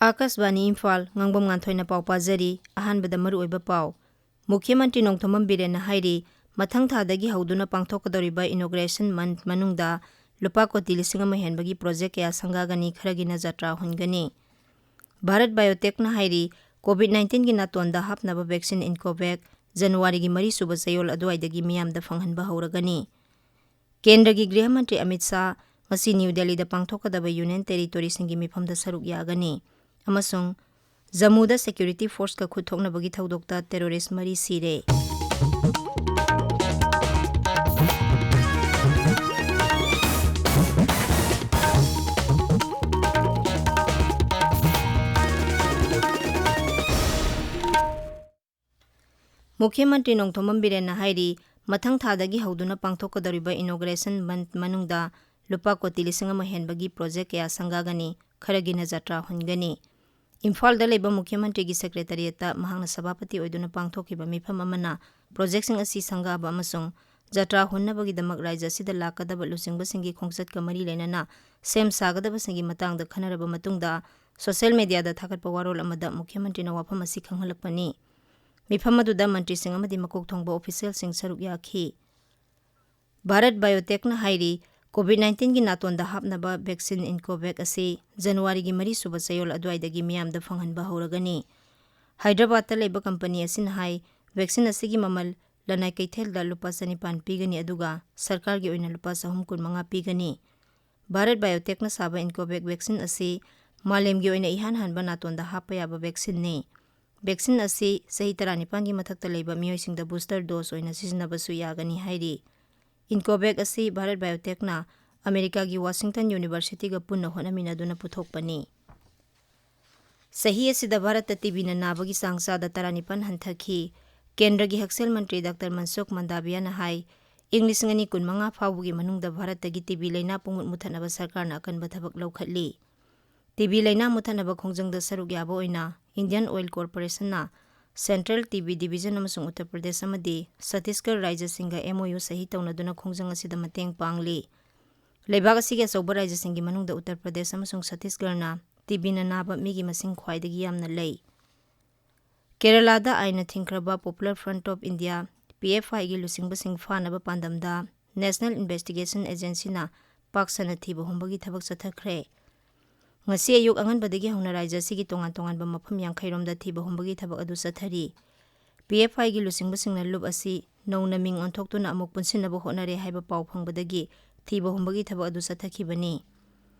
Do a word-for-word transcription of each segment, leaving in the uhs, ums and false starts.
ꯑꯥꯀꯥꯁꯕꯥꯅꯤ ꯏꯝꯐꯥꯜ, ꯉꯥꯡꯕꯝ ꯉꯥꯟꯊꯣꯏꯅ ꯄꯥꯎ ꯄꯥꯖꯔꯤ꯫ ꯑꯍꯥꯟꯕꯗ ꯃꯔꯨꯑꯣꯏꯕ ꯄꯥꯎ꯫ ꯃꯨꯈ꯭ꯌ ꯃꯟꯇ꯭ꯔꯤ ꯅꯣꯡꯊꯣꯝꯕꯝ ꯕꯤꯔꯦꯟꯅ ꯍꯥꯏꯔꯤ, ꯃꯊꯪ ꯊꯥꯗꯒꯤ ꯍꯧꯗꯨꯅ ꯄꯥꯡꯊꯣꯛꯀꯗꯧꯔꯤꯕ inauguration month ꯃꯅꯨꯡꯗ ꯂꯨꯄꯥ ꯀꯣꯇꯤ ꯂꯤꯁꯤꯡ ꯑꯃ ꯍꯦꯟꯕꯒꯤ project ꯀꯌꯥ ꯁꯪꯒꯥꯒꯅꯤ, ꯈꯔꯒꯤꯅ ꯖꯇ꯭ꯔꯥ ꯍꯨꯟꯒꯅꯤ꯫ ꯚꯥꯔꯠ ꯕꯥꯏꯑꯣꯇꯦꯛꯅ ꯍꯥꯏꯔꯤ, COVID nineteen ꯒꯤ ꯅꯥꯇꯣꯟꯗ ꯍꯥꯞꯅꯕ vaccine Incovac ꯖꯅꯋꯥꯔꯤꯒꯤ ꯃꯔꯤ ꯁꯨꯕ ꯆꯌꯣꯜ ꯑꯗꯨꯋꯥꯏꯗꯒꯤ ꯃꯤꯌꯥꯝꯗ ꯐꯪꯍꯟꯕ ꯍꯧꯔꯒꯅꯤ꯫ ꯀꯦꯟꯗ꯭ꯔꯒꯤ ꯒ꯭ꯔꯤꯍ ꯃꯟꯇ꯭ꯔꯤ ꯑꯃꯤꯠ ꯁꯥꯍ ꯉꯁꯤ ꯅ꯭ꯌꯨ ꯗꯦꯜꯂꯤꯗ ꯄꯥꯡꯊꯣꯛꯀꯗꯕ ꯌꯨꯅꯤꯌꯟ ꯇꯦꯔꯤꯇꯣꯔꯤꯁꯤꯡꯒꯤ ꯃꯤꯐꯝꯗ ꯁꯔꯨꯛ ꯌꯥꯒꯅꯤ ꯑꯃꯁꯨꯡ ꯖꯝꯃꯨꯗ security force ꯀ ꯈꯨꯠ ꯊꯣꯛꯅꯕꯒꯤ ꯊꯧꯗꯣꯛꯇ terrorist ꯃꯔꯤ ꯁꯤꯔꯦ꯫ ꯃꯨꯈ꯭ꯌ ꯃꯟꯇ꯭ꯔꯤ ꯅꯣꯡꯊꯣꯝꯕꯝ ꯕꯤꯔꯦꯟꯅ ꯍꯥꯏꯔꯤ, ꯃꯊꯪ ꯊꯥꯗꯒꯤ ꯍꯧꯗꯨꯅ ꯄꯥꯡꯊꯣꯛꯀꯗꯧꯔꯤꯕ inauguration month ꯃꯅꯨꯡꯗ ꯂꯨꯄꯥ ꯀꯣꯇꯤ ꯂꯤꯁꯤꯡ ꯑꯃ ꯍꯦꯟꯕꯒꯤ project ꯀꯌꯥ ꯁꯪꯒꯥꯒꯅꯤ, ꯈꯔꯒꯤꯅ ꯖꯇ꯭ꯔꯥ ꯍꯨꯟꯒꯅꯤ꯫ ꯏꯝꯐꯥꯜꯗ ꯂꯩꯕ ꯃꯨꯈ꯭ꯌ ꯃꯟꯇ꯭ꯔꯤꯒꯤ secretariat ꯇ ꯃꯍꯥꯛꯅ ꯁꯚꯥꯄꯇꯤ ꯑꯣꯏꯗꯨꯅ ꯄꯥꯡꯊꯣꯛꯈꯤꯕ ꯃꯤꯐꯝ ꯑꯃꯅ project ꯁꯤꯡ ꯑꯁꯤ ꯁꯪꯒꯥꯕ ꯑꯃꯁꯨꯡ ꯖꯇ꯭ꯔꯥ ꯍꯨꯟꯅꯕꯒꯤꯗꯃꯛ ꯔꯥꯖ꯭ꯌ ꯑꯁꯤꯗ ꯂꯥꯛꯀꯗꯕ ꯂꯨꯆꯤꯡꯕꯁꯤꯡꯒꯤ ꯈꯣꯡꯆꯠꯀ ꯃꯔꯤ ꯂꯩꯅꯅ ꯁꯦꯝ ꯁꯥꯒꯗꯕꯁꯤꯡꯒꯤ ꯃꯇꯥꯡꯗ ꯈꯟꯅꯔꯕ ꯃꯇꯨꯡꯗ social media ꯗ ꯊꯥꯒꯠꯄ ꯋꯥꯔꯣꯜ ꯑꯃꯗ ꯃꯨꯈ꯭ꯌ ꯃꯟꯇ꯭ꯔꯤꯅ ꯋꯥꯐꯝ ꯑꯁꯤ ꯈꯪꯍꯜꯂꯛꯄꯅꯤ꯫ ꯃꯤꯐꯝ ꯑꯗꯨꯗ ꯃꯟꯇ꯭ꯔꯤꯁꯤꯡ ꯑꯃꯗꯤ ꯃꯀꯣꯛ ꯊꯣꯡꯕ official ꯁꯤꯡ ꯁꯔꯨꯛ ꯌꯥꯈꯤ꯫ ꯚꯥꯔꯠ ꯕꯥꯏꯑꯣꯇꯦꯛꯅ ꯍꯥꯏꯔꯤ, COVID nineteen ꯒꯤ ꯅꯥꯇꯣꯟꯗ ꯍꯥꯞꯅꯕ vaccine Incovac ꯑꯁꯤ ꯖꯅꯋꯥꯔꯤꯒꯤ ꯃꯔꯤ ꯁꯨꯕ ꯆꯌꯣꯜ ꯑꯗꯨꯋꯥꯏꯗꯒꯤ ꯃꯤꯌꯥꯝꯗ ꯐꯪꯍꯟꯕ ꯍꯧꯔꯒꯅꯤ꯫ ꯍꯥꯏꯗ꯭ꯔꯕꯥꯗꯇ ꯂꯩꯕ company ꯑꯁꯤꯅ ꯍꯥꯏ, vaccine ꯑꯁꯤꯒꯤ ꯃꯃꯜ ꯂꯅꯥꯏ ꯀꯩꯊꯦꯜꯗ ꯂꯨꯄꯥ ꯆꯅꯤꯄꯥꯟ ꯄꯤꯒꯅꯤ, ꯑꯗꯨꯒ ꯁꯔꯀꯥꯔꯒꯤ ꯑꯣꯏꯅ ꯂꯨꯄꯥ ꯆꯍꯨꯝ ꯀꯨꯟꯃꯉꯥ ꯄꯤꯒꯅꯤ꯫ ꯚꯥꯔꯠ ꯕꯥꯏꯑꯣꯇꯦꯛꯅ ꯁꯥꯕ Incovac vaccine ꯑꯁꯤ ꯃꯥꯂꯦꯝꯒꯤ ꯑꯣꯏꯅ ꯏꯍꯥꯟ ꯍꯥꯟꯕ ꯅꯥꯇꯣꯟꯗ ꯍꯥꯞꯄ ꯌꯥꯕ vaccine ꯅꯤ꯫ Vaccine ꯑꯁꯤ ꯆꯍꯤ ꯇꯔꯥꯅꯤꯄꯥꯟꯒꯤ ꯃꯊꯛꯇ ꯂꯩꯕ ꯃꯤꯑꯣꯏꯁꯤꯡꯗ booster dose ꯑꯣꯏꯅ ꯁꯤꯖꯤꯟꯅꯕꯁꯨ ꯌꯥꯒꯅꯤ ꯍꯥꯏꯔꯤ꯫ Incovac ꯑꯁꯤ ꯚꯥꯔꯠ ꯕꯥꯏꯑꯣꯇꯦꯛꯅ ꯑꯃꯦꯔꯤꯀꯥꯒꯤ Washington University ꯒ ꯄꯨꯟꯅ ꯍꯣꯠꯅꯃꯤꯟꯅꯗꯨꯅ ꯄꯨꯊꯣꯛꯄꯅꯤ꯫ ꯆꯍꯤ ꯑꯁꯤꯗ ꯚꯥꯔꯠꯇ TB ꯅ ꯅꯥꯕꯒꯤ ꯆꯥꯡ ꯆꯥꯗ ꯇꯔꯥꯅꯤꯄꯥꯟ ꯍꯟꯊꯈꯤ꯫ ꯀꯦꯟꯗ꯭ꯔꯒꯤ ꯍꯛꯁꯦꯜ ꯃꯟꯇ꯭ꯔꯤ ꯗꯥꯛꯇꯔ ꯃꯟꯁꯨꯈ ꯃꯟꯗꯥꯕꯤꯌꯥꯅ ꯍꯥꯏ, ꯏꯪ ꯂꯤꯁꯤꯡ ꯑꯅꯤ ꯀꯨꯟꯃꯉꯥ ꯐꯥꯎꯕꯒꯤ ꯃꯅꯨꯡꯗ ꯚꯥꯔꯠꯇꯒꯤ TB ꯂꯩꯅꯥ ꯄꯨꯡꯃꯨꯠ ꯃꯨꯠꯊꯠꯅꯕ ꯁꯔꯀꯥꯔꯅ ꯑꯀꯟꯕ ꯊꯕꯛ ꯂꯧꯈꯠꯂꯤ꯫ TB ꯂꯩꯅꯥ ꯃꯨꯠꯊꯠꯅꯕ ꯈꯣꯡꯖꯪꯗ ꯁꯔꯨꯛ ꯌꯥꯕ ꯑꯣꯏꯅ Indian Oil Corporation ꯅ Central TB Division ꯑꯃꯁꯨꯡ ꯎꯠꯇꯔ ꯄ꯭ꯔꯗꯦꯁ ꯑꯃꯗꯤ ꯁꯠꯇꯤꯁꯒꯔ ꯔꯥꯖ꯭ꯌꯁꯤꯡꯒ MOU ꯁꯍꯤ ꯇꯧꯅꯗꯨꯅ ꯈꯣꯡꯖꯪ ꯑꯁꯤꯗ ꯃꯇꯦꯡ ꯄꯥꯡꯂꯤ꯫ ꯂꯩꯕꯥꯛ ꯑꯁꯤꯒꯤ ꯑꯆꯧꯕ ꯔꯥꯖ꯭ꯌꯁꯤꯡꯒꯤ ꯃꯅꯨꯡꯗ ꯎꯠꯇꯔ ꯄ꯭ꯔꯗꯦꯁ ꯑꯃꯁꯨꯡ ꯁꯠꯇꯤꯁꯒꯔꯅ ꯇꯤ ꯕꯤꯅ ꯅꯥꯕ ꯃꯤꯒꯤ ꯃꯁꯤꯡ ꯈ꯭ꯋꯥꯏꯗꯒꯤ ꯌꯥꯝꯅ ꯂꯩ꯫ ꯀꯦꯔꯂꯥꯗ ꯑꯥꯏꯟꯅ ꯊꯤꯡꯈ꯭ꯔꯕ Popular Front of India, P F ꯑꯥꯏꯒꯤ ꯂꯨꯆꯤꯡꯕꯁꯤꯡ ꯐꯥꯅꯕ ꯄꯥꯟꯗꯝꯗ National Investigation Agencyꯅ ꯄꯥꯛ ꯁꯟꯅ ꯊꯤꯕ ꯍꯨꯝꯕꯒꯤ ꯊꯕꯛ ꯆꯠꯊꯈ꯭ꯔꯦ꯫ ꯉꯁꯤ ꯑꯌꯨꯛ ꯑꯉꯟꯕꯗꯒꯤ ꯍꯧꯅ ꯔꯥꯖ꯭ꯌ ꯑꯁꯤꯒꯤ ꯇꯣꯉꯥꯟ ꯇꯣꯉꯥꯟꯕ ꯃꯐꯝ ꯌꯥꯡꯈꯩ ꯔꯣꯝꯗ ꯊꯤꯕ ꯍꯨꯝꯕꯒꯤ ꯊꯕꯛ ꯑꯗꯨ ꯆꯠꯊꯔꯤ꯫ ꯄꯤ ꯑꯦꯐ ꯑꯥꯏꯒꯤ ꯂꯨꯆꯤꯡꯕꯁꯤꯡꯅ ꯂꯨꯞ ꯑꯁꯤ ꯅꯧꯅ ꯃꯤꯡ ꯑꯣꯟꯊꯣꯛꯇꯨꯅ ꯑꯃꯨꯛ ꯄꯨꯟꯁꯤꯟꯅꯕ ꯍꯣꯠꯅꯔꯦ ꯍꯥꯏꯕ ꯄꯥꯎ ꯐꯪꯕꯗꯒꯤ ꯊꯤꯕ ꯍꯨꯝꯕꯒꯤ ꯊꯕꯛ ꯑꯗꯨ ꯆꯠꯊꯈꯤꯕꯅꯤ꯫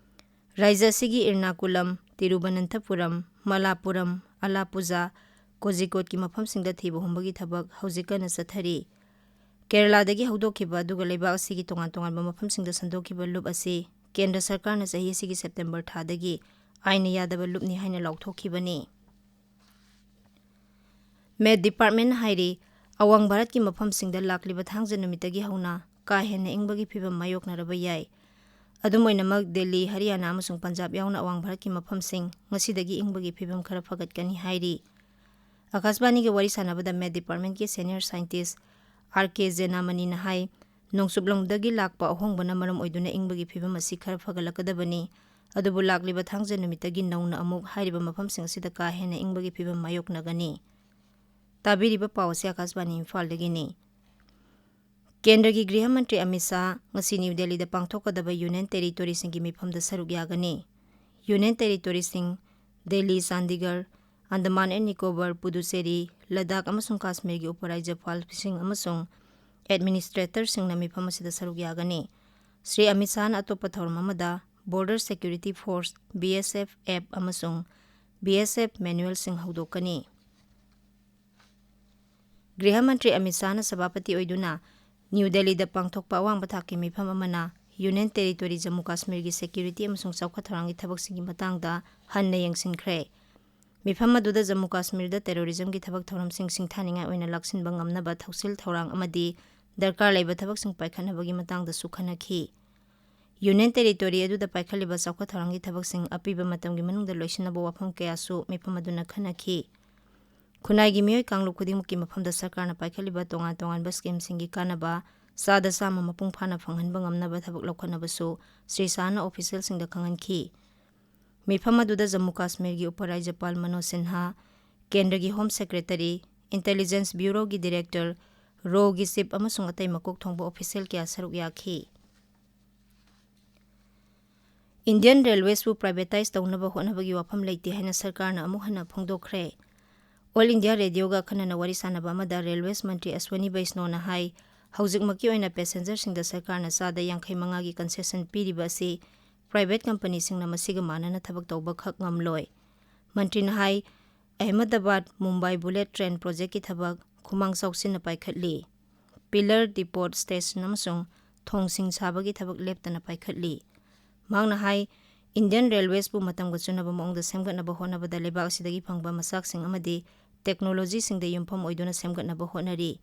ꯔꯥꯖ꯭ꯌ ꯑꯁꯤꯒꯤ ꯏꯔꯅꯥꯀꯨꯂꯝ, ꯇꯤꯔꯨꯕꯅꯟꯊꯄꯨꯔꯝ, ꯃꯂꯥꯄꯨꯔꯝ, ꯑꯂꯥꯄꯨꯖꯥ, ꯀꯣꯖꯤꯀꯣꯠꯀꯤ ꯃꯐꯝꯁꯤꯡꯗ ꯊꯤꯕ ꯍꯨꯝꯕꯒꯤ ꯊꯕꯛ ꯍꯧꯖꯤꯛ ꯀꯟꯅ ꯆꯠꯊꯔꯤ꯫ ꯀꯦꯔꯂꯥꯗꯒꯤ ꯍꯧꯗꯣꯛꯈꯤꯕ ꯑꯗꯨꯒ ꯂꯩꯕꯥꯛ ꯑꯁꯤꯒꯤ ꯇꯣꯉꯥꯟ ꯇꯣꯉꯥꯟꯕ ꯃꯐꯝꯁꯤꯡꯗ ꯁꯟꯗꯣꯛꯈꯤꯕ ꯂꯨꯞ ꯑꯁꯤ ꯀꯦꯟꯗ꯭ꯔ ꯁꯔꯀꯥꯔꯅ ꯆꯍꯤ ꯑꯁꯤꯒꯤ ꯁꯦꯞꯇꯦꯝꯕꯔ ꯊꯥꯗꯒꯤ ꯑꯥꯏꯟꯅ ꯌꯥꯗꯕ ꯂꯨꯞꯅꯤ ꯍꯥꯏꯅ ꯂꯥꯎꯊꯣꯛꯈꯤꯕꯅꯤ꯫ ꯃꯦꯠ ꯗꯤꯄꯥꯔꯠꯃꯦꯟꯅ ꯍꯥꯏꯔꯤ, ꯑꯋꯥꯡ ꯚꯥꯔꯠꯀꯤ ꯃꯐꯝꯁꯤꯡꯗ ꯂꯥꯛꯂꯤꯕ ꯊꯥꯡꯖ ꯅꯨꯃꯤꯠꯇꯒꯤ ꯍꯧꯅ ꯀꯥ ꯍꯦꯟꯅ ꯏꯪꯕꯒꯤ ꯐꯤꯕꯝ ꯃꯥꯌꯣꯛꯅꯔꯕ ꯌꯥꯏ꯫ ꯑꯗꯨꯝ ꯑꯣꯏꯅꯃꯛ, ꯗꯦꯜꯂꯤ, ꯍꯔꯤꯌꯥꯅꯥ ꯑꯃꯁꯨꯡ ꯄꯟꯖꯥꯕ ꯌꯥꯎꯅ ꯑꯋꯥꯡ ꯚꯥꯔꯠꯀꯤ ꯃꯐꯝꯁꯤꯡ ꯉꯁꯤꯗꯒꯤ ꯏꯪꯕꯒꯤ ꯐꯤꯕꯝ ꯈꯔ ꯐꯒꯠꯀꯅꯤ ꯍꯥꯏꯔꯤ꯫ ꯑꯀꯥꯁꯕꯥꯅꯤꯒ ꯋꯥꯔꯤ ꯁꯥꯟꯅꯕꯗ ꯃꯦꯠ ꯗꯤꯄꯥꯔꯠꯃꯦꯟꯒꯤ senior scientist ꯑꯥꯔ ꯀꯦ ꯖꯦꯅꯥꯃꯅꯤꯅ ꯍꯥꯏ, ꯅꯣꯡꯆꯨꯞꯂꯣꯝꯗꯒꯤ ꯂꯥꯛꯄ ꯑꯍꯣꯡꯕꯅ ꯃꯔꯝ ꯑꯣꯏꯗꯨꯅ ꯏꯪꯕꯒꯤ ꯐꯤꯕꯝ ꯑꯁꯤ ꯈꯔ ꯐꯒꯠꯂꯛꯀꯗꯕꯅꯤ꯫ ꯑꯗꯨꯕꯨ ꯂꯥꯛꯂꯤꯕ ꯊꯥꯡꯖ ꯅꯨꯃꯤꯠꯇꯒꯤ ꯅꯧꯅ ꯑꯃꯨꯛ ꯍꯥꯏꯔꯤꯕ ꯃꯐꯝꯁꯤꯡ ꯑꯁꯤꯗ ꯀꯥ ꯍꯦꯟꯅ ꯏꯪꯕꯒꯤ ꯐꯤꯕꯝ ꯃꯥꯌꯣꯛꯅꯒꯅꯤ꯫ ꯇꯥꯕꯤꯔꯤꯕ ꯄꯥꯎ ꯑꯁꯤ ꯑꯀꯥꯁꯕꯥꯅꯤ ꯏꯝꯐꯥꯜꯗꯒꯤꯅꯤ꯫ ꯀꯦꯟꯗ꯭ꯔꯒꯤ ꯒ꯭ꯔꯤꯍ ꯃꯟꯇ꯭ꯔꯤ ꯑꯃꯤꯠ ꯁꯥꯍ ꯉꯁꯤ ꯅ꯭ꯌꯨ ꯗꯦꯜꯂꯤꯗ ꯄꯥꯡꯊꯣꯛꯀꯗꯕ ꯌꯨꯅꯤꯌꯟ ꯇꯦꯔꯤꯇꯣꯔꯤꯁꯤꯡꯒꯤ ꯃꯤꯐꯝꯗ ꯁꯔꯨꯛ ꯌꯥꯒꯅꯤ꯫ ꯌꯨꯅꯤꯌꯟ ꯇꯦꯔꯤꯇꯣꯔꯤꯁꯤꯡ ꯗꯦꯜꯂꯤ, ꯆꯥꯟꯗꯤꯒꯔ, ꯑꯟꯗꯃꯥꯟ ꯑꯦꯟ ꯅꯤꯀꯣꯕꯔ, ꯄꯨꯗꯨꯆꯦꯔꯤ, ꯂꯗꯥꯈ ꯑꯃꯁꯨꯡ ꯀꯥꯁꯃꯤꯔꯒꯤ ꯎꯄꯔꯥꯖ꯭ꯌꯄꯥꯜꯁꯤꯡ ꯑꯃꯁꯨꯡ ꯑꯦꯗꯃꯤꯅꯤꯁꯇ꯭ꯔꯦꯇꯔꯁꯤꯡꯅ ꯃꯤꯐꯝ ꯑꯁꯤꯗ ꯁꯔꯨꯛ ꯌꯥꯒꯅꯤ꯫ ꯁ꯭ꯔꯤ ꯑꯃꯤꯠ ꯁꯥꯍꯅ ꯑꯇꯣꯞꯄ ꯊꯧꯔꯝ ꯑꯃꯗ Border Security Force, ꯕꯤ ꯑꯦꯁ ꯑꯦꯐ app ꯑꯃꯁꯨꯡ ꯕꯤ ꯑꯦꯁ ꯑꯦꯐ manualꯁꯤꯡ ꯍꯧꯗꯣꯛꯀꯅꯤ꯫ ꯒ꯭ꯔꯤꯍ ꯃꯟꯇ꯭ꯔꯤ ꯑꯃꯤꯠ ꯁꯥꯍꯅ ꯁꯚꯥꯄꯇꯤ ꯑꯣꯏꯗꯨꯅ ꯅ꯭ꯌꯨ ꯗꯦꯜꯂꯤꯗ ꯄꯥꯡꯊꯣꯛꯄ ꯑꯋꯥꯡꯕ ꯊꯥꯛꯀꯤ ꯃꯤꯐꯝ ꯑꯃꯅ ꯌꯨꯅꯤꯌꯟ ꯇꯦꯔꯤꯇꯣꯔꯤ ꯖꯝꯃꯨ ꯀꯥꯁꯃꯤꯔꯒꯤ security ꯑꯃꯁꯨꯡ ꯆꯥꯎꯈꯠ ꯊꯧꯔꯥꯡꯒꯤ ꯊꯕꯛꯁꯤꯡꯒꯤ ꯃꯇꯥꯡꯗ ꯍꯟꯅ ꯌꯦꯡꯁꯤꯟꯈ꯭ꯔꯦ꯫ ꯃꯤꯐꯝ ꯑꯗꯨꯗ ꯖꯝꯃꯨ ꯀꯥꯁꯃꯤꯔꯗ terrorismꯒꯤ ꯊꯕꯛ ꯊꯧꯔꯝꯁꯤꯡ ꯁꯤꯡꯊꯥꯅꯤꯡꯉꯥꯏ ꯑꯣꯏꯅ ꯂꯥꯛꯁꯤꯟꯕ ꯉꯝꯅꯕ ꯊꯧꯁꯤꯜ ꯊꯧꯔꯥꯡ ꯑꯃꯗꯤ ꯗꯔꯀꯥꯔ ꯂꯩꯕ ꯊꯕꯛꯁꯤꯡ ꯄꯥꯏꯈꯠꯅꯕꯒꯤ ꯃꯇꯥꯡꯗꯁꯨ ꯈꯟꯅꯈꯤ꯫ ꯌꯨꯅꯤꯌꯟ ꯇꯦꯔꯤꯇꯣꯔꯤ ꯑꯗꯨꯗ ꯄꯥꯏꯈꯠꯂꯤꯕ ꯆꯥꯎꯈꯠ ꯊꯧꯔꯥꯡꯒꯤ ꯊꯕꯛꯁꯤꯡ ꯑꯄꯤꯕ ꯃꯇꯝꯒꯤ ꯃꯅꯨꯡꯗ ꯂꯣꯏꯁꯤꯟꯅꯕ ꯋꯥꯐꯝ ꯀꯌꯥꯁꯨ ꯃꯤꯐꯝ ꯑꯗꯨꯅ ꯈꯟꯅꯈꯤ꯫ ꯈꯨꯟꯅꯥꯏꯒꯤ ꯃꯤꯑꯣꯏ ꯀꯥꯡꯂꯨꯞ ꯈꯨꯗꯤꯡꯃꯛꯀꯤ ꯃꯐꯝꯗ ꯁꯔꯀꯥꯔꯅ ꯄꯥꯏꯈꯠꯂꯤꯕ ꯇꯣꯉꯥꯟ ꯇꯣꯉꯥꯟꯕ schemeꯁꯤꯡꯒꯤ ꯀꯥꯟꯅꯕ ꯆꯥꯗ ꯆꯥꯝꯃ ꯃꯄꯨꯡ ꯐꯥꯅ ꯐꯪꯍꯟꯕ ꯉꯝꯅꯕ ꯊꯕꯛ ꯂꯧꯈꯠꯅꯕꯁꯨ ꯁ꯭ꯔꯤ ꯁꯥꯍꯅ officialꯁꯤꯡꯗ ꯈꯪꯍꯟꯈꯤ꯫ ꯃꯤꯐꯝ ꯑꯗꯨꯗ ꯖꯝꯃꯨ ꯀꯥꯁꯃꯤꯔꯒꯤ ꯎꯄ ꯔꯥꯖ꯭ꯌꯄꯥꯜ ꯃꯅꯣꯖ ꯁꯤꯟꯍꯥ, ꯀꯦꯟꯗ꯭ꯔꯒꯤ ꯍꯣꯝ ꯁꯦꯀ꯭ꯔꯦꯇꯔꯤ, ꯏꯟꯇꯦꯂꯤꯖꯦꯟꯁ ꯕ꯭ꯌꯨꯔꯣꯒꯤ ꯗꯤꯔꯦꯛꯇꯔ, ꯔꯣꯒꯤ ꯆꯤꯐ ꯑꯃꯁꯨꯡ ꯑꯇꯩ ꯃꯀꯣꯛ ꯊꯣꯡꯕ ꯑꯣꯐꯤꯁꯤꯌꯦꯜ ꯀꯌꯥ ꯁꯔꯨꯛ ꯌꯥꯈꯤ꯫ ꯏꯟꯗꯤꯌꯟ ꯔꯦꯜꯋꯦꯁꯄꯨ ꯄ꯭ꯔꯥꯏꯚꯦꯇꯥꯏꯖ ꯇꯧꯅꯕ ꯍꯣꯠꯅꯕꯒꯤ ꯋꯥꯐꯝ ꯂꯩꯇꯦ ꯍꯥꯏꯅ ꯁꯔꯀꯥꯔꯅ ꯑꯃꯨꯛ ꯍꯟꯅ ꯐꯣꯡꯗꯣꯛꯈ꯭ꯔꯦ꯫ ꯑꯣꯜ ꯏꯟꯗꯤꯌꯥ ꯔꯦꯗꯤꯑꯣꯒ ꯑꯈꯟꯅꯅ ꯋꯥꯔꯤ ꯁꯥꯟꯅꯕ ꯑꯃꯗ ꯔꯦꯜꯋꯦꯁ ꯃꯟꯇ꯭ꯔꯤ ꯑꯁ꯭ꯋꯅꯤ ꯕꯩꯁꯅꯣꯅ ꯍꯥꯏ, ꯍꯧꯖꯤꯛꯃꯛꯀꯤ ꯑꯣꯏꯅ ꯄꯦꯁꯦꯟꯖꯔꯁꯤꯡꯗ ꯁꯔꯀꯥꯔꯅ ꯆꯥꯗ ꯌꯥꯡꯈꯩ ꯃꯉꯥꯒꯤ ꯀꯟꯁꯦꯁꯟ ꯄꯤꯔꯤꯕ ꯑꯁꯤ ꯄ꯭ꯔꯥꯏꯚꯦꯠ ꯀꯝꯄꯅꯤꯁꯤꯡꯅ ꯃꯁꯤꯒ ꯃꯥꯟꯅꯅ ꯊꯕꯛ ꯇꯧꯕꯈꯛ ꯉꯝꯂꯣꯏ꯫ ꯃꯟꯇ꯭ꯔꯤꯅ ꯍꯥꯏ, ꯑꯍꯃꯗꯕꯥꯗ ꯃꯨꯝꯕꯥꯏ ꯕꯨꯂꯦꯠ ꯇ꯭ꯔꯦꯟ ꯄ꯭ꯔꯣꯖꯦꯛꯀꯤ ꯊꯕꯛ ꯈꯨꯃꯥꯡ ꯆꯥꯎꯁꯤꯟꯅ ꯄꯥꯏꯈꯠꯂꯤ꯫ ꯄꯤꯂꯔ ꯗꯤꯄꯣꯠ ꯁ꯭ꯇꯦꯁꯟ ꯑꯃꯁꯨꯡ ꯊꯣꯡꯁꯤꯡ ꯁꯥꯕꯒꯤ ꯊꯕꯛ ꯂꯦꯞꯇꯅ ꯄꯥꯏꯈꯠꯂꯤ꯫ ꯃꯍꯥꯛꯅ ꯍꯥꯏ, ꯏꯟꯗꯤꯌꯟ ꯔꯦꯜꯋꯦꯁꯄꯨ ꯃꯇꯝꯒ ꯆꯨꯅꯕ ꯃꯑꯣꯡꯗ ꯁꯦꯝꯒꯠꯅꯕ ꯍꯣꯠꯅꯕꯗ ꯂꯩꯕꯥꯛ ꯑꯁꯤꯗꯒꯤ ꯐꯪꯕ ꯃꯆꯥꯛꯁꯤꯡ ꯑꯃꯗꯤ ꯇꯦꯛꯅꯣꯂꯣꯖꯤꯁꯤꯡꯗ ꯌꯨꯝꯐꯝ ꯑꯣꯏꯗꯨꯅ ꯁꯦꯝꯒꯠꯅꯕ ꯍꯣꯠꯅꯔꯤ꯫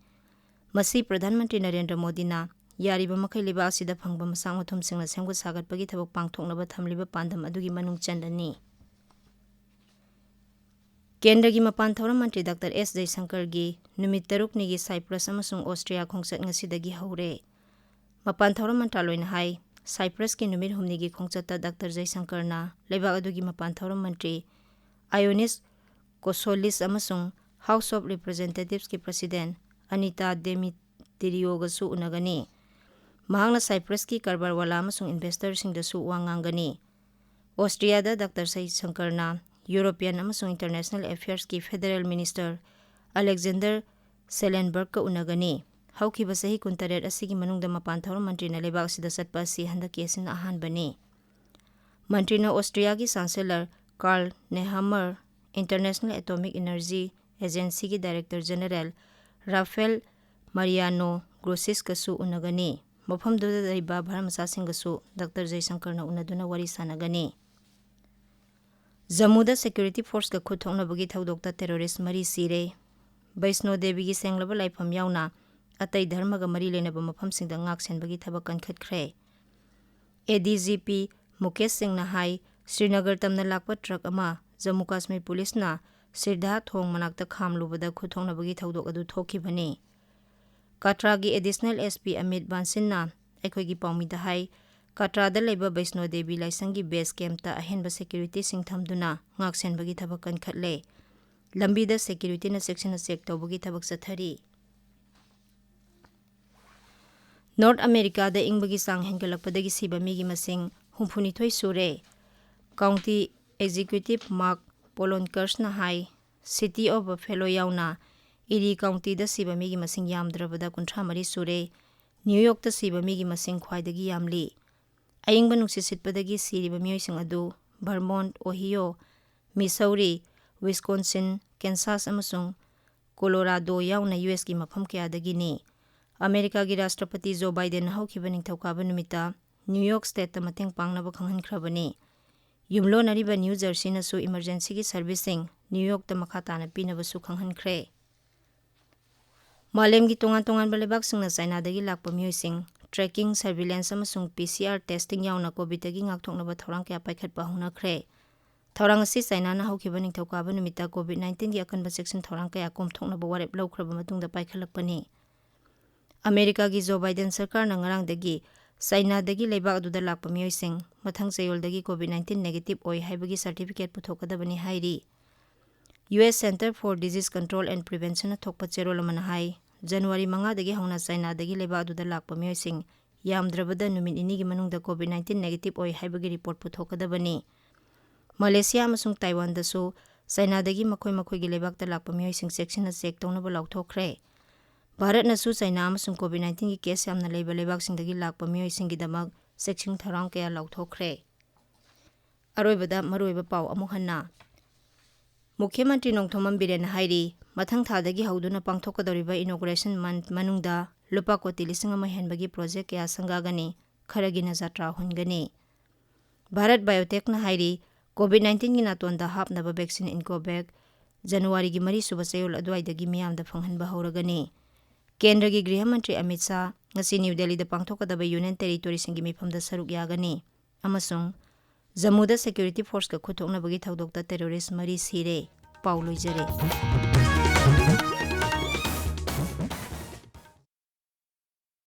ꯃꯁꯤ ꯄ꯭ꯔꯙꯥꯟ ꯃꯟꯇ꯭ꯔꯤ ꯅꯔꯦꯟꯗ꯭ꯔ ꯃꯣꯗꯤꯅ ꯌꯥꯔꯤꯕ ꯃꯈꯩ ꯂꯩꯕꯥꯛ ꯑꯁꯤꯗ ꯐꯪꯕ ꯃꯆꯥꯛ ꯃꯊꯨꯝꯁꯤꯡꯅ ꯁꯦꯝꯒꯠ ꯁꯥꯒꯠꯄꯒꯤ ꯊꯕꯛ ꯄꯥꯡꯊꯣꯛꯅꯕ ꯊꯝꯂꯤꯕ ꯄꯥꯟꯗꯝ ꯑꯗꯨꯒꯤ ꯃꯅꯨꯡ ꯆꯟꯕꯅꯤ꯫ ꯀꯦꯟꯗ꯭ꯔꯒꯤ ꯃꯄꯥꯟ ꯊꯧꯔꯝ ꯃꯟꯇ꯭ꯔꯤ ꯗꯥꯛꯇꯔ ꯑꯦꯁ ꯖꯌꯁꯪꯀꯔꯒꯤ ꯅꯨꯃꯤꯠ ꯇꯔꯨꯛꯅꯤꯒꯤ ꯁꯥꯏꯄ꯭ꯔꯁ ꯑꯃꯁꯨꯡ ꯑꯣꯁꯇ꯭ꯔꯤꯌꯥ ꯈꯣꯡꯆꯠ ꯉꯁꯤꯗꯒꯤ ꯍꯧꯔꯦ꯫ ꯃꯄꯥꯟ ꯊꯧꯔꯝ ꯃꯟꯇ꯭ꯔꯥꯂꯣꯏꯅ ꯍꯥꯏ, ꯁꯥꯏꯄ꯭ꯔꯁꯀꯤ ꯅꯨꯃꯤꯠ ꯍꯨꯝꯅꯤꯒꯤ ꯈꯣꯡꯆꯠꯇ ꯗꯥꯛꯇꯔ ꯖꯌꯁꯪꯀꯔꯅ ꯂꯩꯕꯥꯛ ꯑꯗꯨꯒꯤ ꯃꯄꯥꯟ ꯊꯧꯔꯝ ꯃꯟꯇ꯭ꯔꯤ ꯑꯥꯏꯑꯣꯅꯤꯁ ꯀꯣꯁꯣꯂꯤꯁ ꯑꯃꯁꯨꯡ House of Representatives ꯀꯤ ꯄ꯭ꯔꯁꯤꯗꯦꯟ ꯑꯅꯤꯇꯥ ꯗꯦꯃꯤꯇꯤꯔꯤꯌꯣꯒꯁꯨ ꯎꯅꯒꯅꯤ꯫ ꯃꯍꯥꯛꯅ ꯁꯥꯏꯄ꯭ꯔꯁꯀꯤ ꯀꯔꯕꯥꯔꯋꯥꯂꯥ ꯑꯃꯁꯨꯡ ꯏꯟꯚꯦꯁꯇꯔꯁꯤꯡꯗꯁꯨ ꯋꯥ ꯉꯥꯡꯒꯅꯤ꯫ ꯑꯣꯁꯇ꯭ꯔꯤꯌꯥꯗ ꯗꯥꯛꯇꯔ ꯖꯌꯁꯪꯀꯔꯅ ꯌꯨꯔꯣꯄꯤꯌꯟ ꯑꯃꯁꯨꯡ ꯏꯟꯇꯔꯅꯦꯁꯅꯦꯜ ꯑꯦꯐꯤꯌꯔꯁꯀꯤ ꯐꯦꯗꯔꯦꯜ ꯃꯤꯅꯤꯁꯇꯔ ꯑꯂꯦꯛꯖꯦꯟꯗꯔ ꯁꯦꯂꯦꯟꯕꯔꯒꯀ ꯎꯅꯒꯅꯤ꯫ ꯍꯧꯈꯤꯕ ꯆꯍꯤ ꯀꯨꯟꯇꯔꯦꯠ ꯑꯁꯤꯒꯤ ꯃꯅꯨꯡꯗ ꯃꯄꯥꯟ ꯊꯧꯔꯝ ꯃꯟꯇ꯭ꯔꯤꯅ ꯂꯩꯕꯥꯛ ꯑꯁꯤꯗ ꯆꯠꯄ ꯑꯁꯤ ꯍꯟꯗꯛꯀꯤ ꯑꯁꯤꯅ ꯑꯍꯥꯟꯕꯅꯤ꯫ ꯃꯟꯇ꯭ꯔꯤꯅ ꯑꯣꯁꯇ꯭ꯔꯤꯌꯥꯒꯤ chancellor Karl Nehammer, international atomic energy ꯑꯦꯖꯦꯟꯁꯤꯒꯤ ꯗꯥꯏꯔꯦꯛꯇꯔ ꯖꯦꯅꯔꯦꯜ ꯔꯥꯐꯦꯜ ꯃꯥꯔꯤꯌꯥꯅꯣ ꯒ꯭ꯔꯣꯁꯤꯁꯀꯁꯨ ꯎꯅꯒꯅꯤ꯫ ꯃꯐꯝꯗꯨꯗ ꯂꯩꯕ ꯚꯥꯔꯠ ꯃꯆꯥꯁꯤꯡꯒꯁꯨ ꯗꯥꯛꯇꯔ ꯖꯌꯁꯪꯀꯔꯅ ꯎꯅꯗꯨꯅ ꯋꯥꯔꯤ ꯁꯥꯟꯅꯒꯅꯤ꯫ ꯖꯝꯃꯨꯗ ꯁꯦꯀ꯭ꯌꯨꯔꯤꯇꯤ ꯐꯣꯔꯁꯀ ꯈꯨꯠ ꯊꯣꯛꯅꯕꯒꯤ ꯊꯧꯗꯣꯛꯇ ꯇꯦꯔꯣꯔꯤꯁ ꯃꯔꯤ ꯁꯤꯔꯦ꯫ ꯕꯩꯁꯅꯣ ꯗꯦꯕꯤꯒꯤ ꯁꯦꯡꯂꯕ ꯂꯥꯏꯐꯝ ꯌꯥꯎꯅ ꯑꯇꯩ ꯙꯔꯃꯒ ꯃꯔꯤ ꯂꯩꯅꯕ ꯃꯐꯝꯁꯤꯡꯗ ꯉꯥꯛ ꯁꯦꯟꯕꯒꯤ ꯊꯕꯛ ꯀꯟꯈꯠꯈ꯭ꯔꯦ꯫ ꯑꯦ ꯗꯤ ꯖꯤ ꯄꯤ ꯃꯨꯀꯦꯁ ꯁꯤꯡꯅ ꯍꯥꯏ, ꯁ꯭ꯔꯤꯅꯒꯔ ꯇꯝꯅ ꯂꯥꯛꯄ ꯇ꯭ꯔꯛ ꯑꯃ ꯖꯝꯃꯨ ꯀꯥꯁꯃꯤꯔ ꯄꯨꯂꯤꯁꯅ ꯁꯤꯔꯗꯥ ꯊꯣꯡ ꯃꯅꯥꯛꯇ ꯈꯥꯝꯂꯨꯕꯗ ꯈꯨꯠ ꯊꯣꯛꯅꯕꯒꯤ ꯊꯧꯗꯣꯛ ꯑꯗꯨ ꯊꯣꯛꯈꯤꯕꯅꯤ꯫ ꯀꯥꯇ꯭ꯔꯥꯒꯤ ꯑꯦꯗꯤꯁꯅꯦꯜ ꯑꯦꯁ ꯄꯤ ꯑꯃꯤꯠ ꯕꯥꯟꯁꯤꯟꯅ ꯑꯩꯈꯣꯏꯒꯤ ꯄꯥꯎꯃꯤꯗ ꯍꯥꯏ, ꯀꯥꯇ꯭ꯔꯥꯗ ꯂꯩꯕ ꯕꯩꯁꯅꯣ ꯗꯦꯕꯤ ꯂꯥꯏꯁꯪꯒꯤ ꯕꯦꯁ ꯀꯦꯝꯞꯇ ꯑꯍꯦꯟꯕ ꯁꯦꯀ꯭ꯌꯨꯔꯤꯇꯤꯁꯤꯡ ꯊꯝꯗꯨꯅ ꯉꯥꯛꯁꯦꯟꯕꯒꯤ ꯊꯕꯛ ꯀꯟꯈꯠꯂꯦ꯫ ꯂꯝꯕꯤꯗ ꯁꯦꯀ꯭ꯌꯨꯔꯤꯇꯤꯅ ꯆꯦꯛꯁꯤꯟꯅ ꯆꯦꯛ ꯇꯧꯕꯒꯤ ꯊꯕꯛ ꯆꯠꯊꯔꯤ꯫ ꯅꯣꯔꯠ ꯑꯃꯦꯔꯤꯀꯥꯗ ꯏꯪꯕꯒꯤ ꯆꯥꯡ ꯍꯦꯟꯒꯠꯂꯛꯄꯗꯒꯤ ꯁꯤꯕ ꯃꯤꯒꯤ ꯃꯁꯤꯡ ꯍꯨꯝꯐꯨꯅꯤꯊꯣꯏ ꯁꯨꯔꯦ꯫ ꯀꯥꯎꯟꯇꯤ ꯑꯦꯛꯖꯤꯀ꯭ꯌꯨꯇꯤꯚ ꯃꯥꯔꯛ ꯄꯣꯂꯣꯟꯀꯔꯁꯅ ꯍꯥꯏ, ꯁꯤꯇꯤ ꯑꯣꯐ ꯕꯐꯦꯂꯣ ꯌꯥꯎꯅ ꯏꯔꯤ ꯀꯥꯎꯟꯇꯤꯗ ꯁꯤꯕ ꯃꯤꯒꯤ ꯃꯁꯤꯡ ꯌꯥꯝꯗ꯭ꯔꯕꯗ ꯀꯨꯟꯊ꯭ꯔꯥ ꯃꯔꯤ ꯁꯨꯔꯦ꯫ ꯅ꯭ꯌꯨ ꯌꯣꯔꯛꯇ ꯁꯤꯕ ꯃꯤꯒꯤ ꯃꯁꯤꯡ ꯈ꯭ꯋꯥꯏꯗꯒꯤ ꯌꯥꯝꯂꯤ꯫ ꯑꯏꯪꯕ ꯅꯨꯡꯁꯤꯠ ꯁꯤꯠꯄꯗꯒꯤ ꯁꯤꯔꯤꯕ ꯃꯤꯑꯣꯏꯁꯤꯡ ꯑꯗꯨ ꯚꯔꯃꯣꯟꯠ, ꯑꯣꯍꯤꯌꯣ, ꯃꯤꯁꯧꯔꯤ, ꯋꯤꯁꯀꯣꯟꯁꯤꯟ, ꯀꯦꯟꯁꯥꯁ ꯑꯃꯁꯨꯡ ꯀꯣꯂꯣꯔꯥꯗꯣ ꯌꯥꯎꯅ ꯌꯨ ꯑꯦꯁꯀꯤ ꯃꯐꯝ ꯀꯌꯥꯗꯒꯤꯅꯤ꯫ ꯑꯃꯦꯔꯤꯀꯥꯒꯤ ꯔꯥꯁꯇ꯭ꯔꯄꯇꯤ ꯖꯣ ꯕꯥꯏꯗꯦꯟꯅ ꯍꯧꯈꯤꯕ ꯅꯤꯡꯊꯧꯀꯥꯕ ꯅꯨꯃꯤꯠꯇ ꯅ꯭ꯌꯨ ꯌꯣꯔꯛ ꯁ꯭ꯇꯦꯠꯇ ꯃꯇꯦꯡ ꯄꯥꯡꯅꯕ ꯈꯪꯍꯟꯈ꯭ꯔꯕꯅꯤ꯫ ꯌꯨꯝꯂꯣꯟꯅꯔꯤꯕ ꯅ꯭ꯌꯨ ꯖꯔꯁꯤꯅꯁꯨ ꯏꯃꯔꯖꯦꯟꯁꯤꯒꯤ ꯁꯔꯚꯤꯁꯁꯤꯡ ꯅ꯭ꯌꯨ ꯌꯣꯔꯛꯇ ꯃꯈꯥ ꯇꯥꯅ ꯄꯤꯅꯕꯁꯨ ꯈꯪꯍꯟꯈ꯭ꯔꯦ꯫ ꯃꯥꯂꯦꯝꯒꯤ ꯇꯣꯉꯥꯟ ꯇꯣꯉꯥꯟꯕ ꯂꯩꯕꯥꯛꯁꯤꯡꯅ ꯆꯥꯏꯅꯥꯗꯒꯤ ꯂꯥꯛꯄ ꯃꯤꯑꯣꯏꯁꯤꯡ tracking, surveillance ꯑꯃꯁꯨꯡ ꯄꯤ ꯁꯤ ꯑꯥꯔ testing ꯌꯥꯎꯅ ꯀꯣꯚꯤꯗꯇꯒꯤ ꯉꯥꯛꯊꯣꯛꯅꯕ ꯊꯧꯔꯥꯡ ꯀꯌꯥ ꯄꯥꯏꯈꯠꯄ ꯍꯧꯅꯈ꯭ꯔꯦ꯫ ꯊꯧꯔꯥꯡ ꯑꯁꯤ ꯆꯥꯏꯅꯥꯅ ꯍꯧꯈꯤꯕ ꯅꯤꯡꯊꯧꯀꯥꯕ ꯅꯨꯃꯤꯠꯇ ꯀꯣꯚꯤꯗ ꯅꯥꯏꯟꯇꯤꯟꯒꯤ ꯑꯀꯟꯕ ꯆꯦꯛꯁꯤꯟ ꯊꯧꯔꯥꯡ ꯀꯌꯥ ꯀꯣꯝꯊꯣꯛꯅꯕ ꯋꯥꯔꯦꯞ ꯂꯧꯈ꯭ꯔꯕ ꯃꯇꯨꯡꯗ ꯄꯥꯏꯈꯠꯂꯛꯄꯅꯤ꯫ ꯑꯃꯦꯔꯤꯀꯥꯒꯤ ꯖꯣ ꯕꯥꯏꯗꯦꯟ ꯁꯔꯀꯥꯔꯅ ꯉꯔꯥꯡꯗꯒꯤ ꯆꯥꯏꯅꯥꯗꯒꯤ ꯂꯩꯕꯥꯛ ꯑꯗꯨꯗ ꯂꯥꯛꯄ ꯃꯤꯑꯣꯏꯁꯤꯡ ꯃꯊꯪ ꯆꯌꯣꯜꯗꯒꯤ ꯀꯣꯚꯤꯗ ꯅꯥꯏꯟꯇꯤꯟ negative ꯑꯣꯏ ꯍꯥꯏꯕꯒꯤ certificate ꯄꯨꯊꯣꯛꯀꯗꯕꯅꯤ ꯍꯥꯏꯔꯤ꯫ U S Center for Disease Control and Preventionꯅ ꯊꯣꯛꯄ ꯆꯦꯔꯣꯜ ꯑꯃꯅ ꯍꯥꯏ, ꯖꯅꯋꯥꯔꯤ ꯃꯉꯥꯗꯒꯤ ꯍꯧꯅ ꯆꯥꯏꯅꯥꯗꯒꯤ ꯂꯩꯕꯥꯛ ꯑꯗꯨꯗ ꯂꯥꯛꯄ ꯃꯤꯑꯣꯏꯁꯤꯡ ꯌꯥꯝꯗ꯭ꯔꯕꯗ ꯅꯨꯃꯤꯠ ꯅꯤꯅꯤꯒꯤ ꯃꯅꯨꯡꯗ ꯀꯣꯚꯤꯗ ꯅꯥꯏꯟꯇꯤꯟ negative ꯑꯣꯏ ꯍꯥꯏꯕꯒꯤ ꯔꯤꯄꯣꯔꯠ ꯄꯨꯊꯣꯛꯀꯗꯕꯅꯤ꯫ ꯃꯂꯦꯁꯤꯌꯥ ꯑꯃꯁꯨꯡ ꯇꯥꯏꯋꯥꯟꯗꯁꯨ ꯆꯥꯏꯅꯥꯗꯒꯤ ꯃꯈꯣꯏ ꯃꯈꯣꯏꯒꯤ ꯂꯩꯕꯥꯛꯇ ꯂꯥꯛꯄ ꯃꯤꯑꯣꯏꯁꯤꯡ ꯆꯦꯛꯁꯤꯟꯅ ꯆꯦꯛ ꯇꯧꯅꯕ ꯂꯥꯎꯊꯣꯛꯈ꯭ꯔꯦ꯫ ꯚꯥꯔꯠꯅꯁꯨ ꯆꯥꯏꯅꯥ ꯑꯃꯁꯨꯡ ꯀꯣꯚꯤꯗ ꯅꯥꯏꯟꯇꯤꯟꯒꯤ ꯀꯦꯁ ꯌꯥꯝꯅ ꯂꯩꯕ ꯂꯩꯕꯥꯛꯁꯤꯡꯗꯒꯤ ꯂꯥꯛꯄ ꯃꯤꯑꯣꯏꯁꯤꯡꯒꯤꯗꯃꯛ ꯆꯦꯛꯁꯤꯟ ꯊꯧꯔꯥꯡ ꯀꯌꯥ ꯂꯥꯎꯊꯣꯛꯈ꯭ꯔꯦ꯫ ꯑꯔꯣꯏꯕꯗ ꯃꯔꯨꯑꯣꯏꯕ ꯄꯥꯎ ꯑꯃꯨꯛ ꯍꯟꯅ꯫ ꯃꯨꯈ꯭ꯌ ꯃꯟꯇ꯭ꯔꯤ ꯅꯣꯡꯊꯣꯝꯕꯝ ꯕꯤꯔꯦꯟꯅ ꯍꯥꯏꯔꯤ, ꯃꯊꯪ ꯊꯥꯗꯒꯤ ꯍꯧꯗꯨꯅ ꯄꯥꯡꯊꯣꯛꯀꯗꯧꯔꯤꯕ inauguration month ꯃꯅꯨꯡꯗ ꯂꯨꯄꯥ ꯀꯣꯇꯤ ꯂꯤꯁꯤꯡ ꯑꯃ ꯍꯦꯟꯕꯒꯤ ꯄ꯭ꯔꯣꯖꯦꯛ ꯀꯌꯥ ꯁꯪꯒꯥꯒꯅꯤ, ꯈꯔꯒꯤꯅ ꯖꯥꯇ꯭ꯔꯥ ꯍꯨꯟꯒꯅꯤ꯫ ꯚꯥꯔꯠ ꯕꯥꯏꯑꯣꯇꯦꯛꯅ ꯍꯥꯏꯔꯤ, ꯀꯣꯚꯤꯗ ꯅꯥꯏꯟꯇꯤꯟꯒꯤ ꯅꯥꯇꯣꯟꯗ ꯍꯥꯞꯅꯕ vaccine Incovax ꯖꯅꯋꯥꯔꯤꯒꯤ ꯃꯔꯤ ꯁꯨꯕ ꯆꯌꯣꯜ ꯑꯗꯨꯋꯥꯏꯗꯒꯤ ꯃꯤꯌꯥꯝꯗ ꯐꯪꯍꯟꯕ ꯍꯧꯔꯒꯅꯤ꯫ ꯀꯦꯟꯗ꯭ꯔꯒꯤ ꯒ꯭ꯔꯤꯍ ꯃꯟꯇ꯭ꯔꯤ ꯑꯃꯤꯠ ꯁꯥꯍ ꯉꯁꯤ ꯅ꯭ꯌꯨ ꯗꯦꯜꯂꯤꯗ ꯄꯥꯡꯊꯣꯛꯀꯗꯕ ꯌꯨꯅꯤꯌꯟ ꯇꯦꯔꯤꯇꯣꯔꯤꯁꯤꯡꯒꯤ ꯃꯤꯐꯝꯗ ꯁꯔꯨꯛ ꯌꯥꯒꯅꯤ ꯑꯃꯁꯨꯡ ꯖꯝꯃꯨꯗ ꯁꯦꯀ꯭ꯌꯨꯔꯤꯇꯤ ꯐꯣꯔꯁꯀ ꯈꯨꯠꯊꯣꯛꯅꯕꯒꯤ ꯊꯧꯗꯣꯛꯇ ꯇꯦꯔꯣꯔꯤꯁ ꯃꯔꯤ ꯁꯤꯔꯦ꯫ ꯄꯥꯎ ꯂꯣꯏꯖꯔꯦ꯫